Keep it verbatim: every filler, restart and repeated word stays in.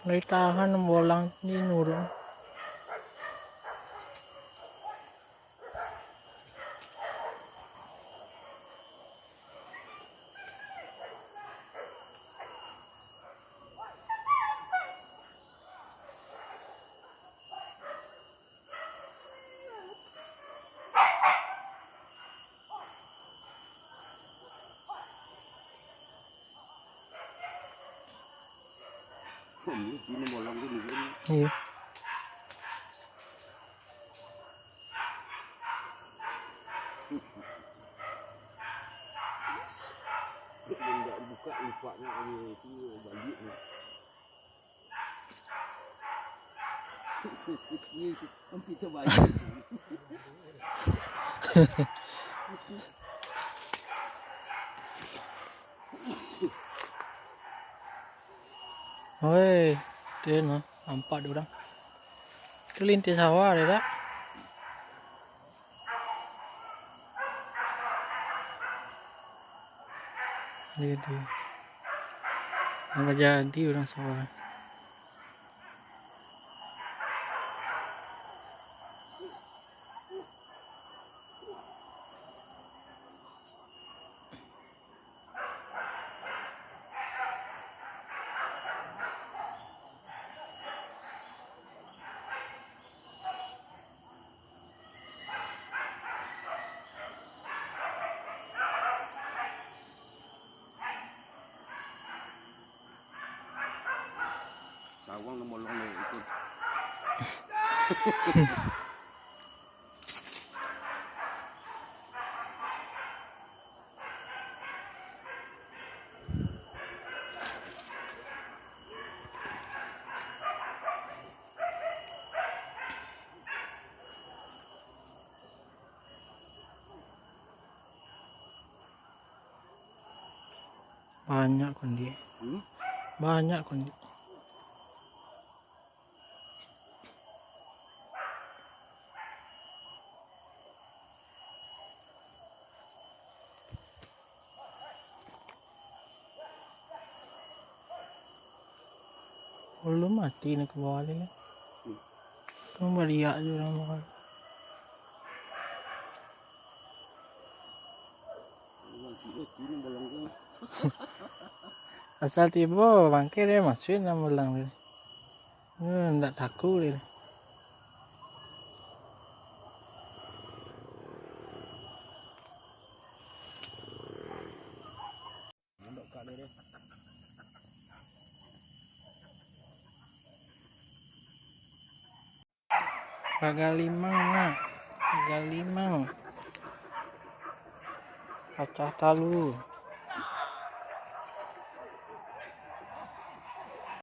Lai tahan bolang di nurun. Iyo. Oi, tu no, nampak dek urang. Tu lintih sawah dek, dak? Jadi, ndak jadi urang sawah. Sawang nan bolong dek itu. Banyak kondiak. Hmm? Banyak kondiak. Ulun mati nak ka bawah tadi. Hmm. Cuma baliak je urang bawah. Asal tibo bangke deh, masuak dalam bolang deh. Eh, ndak takuik deh. Gagal limang, nak. Gagal limang. Pacah talu.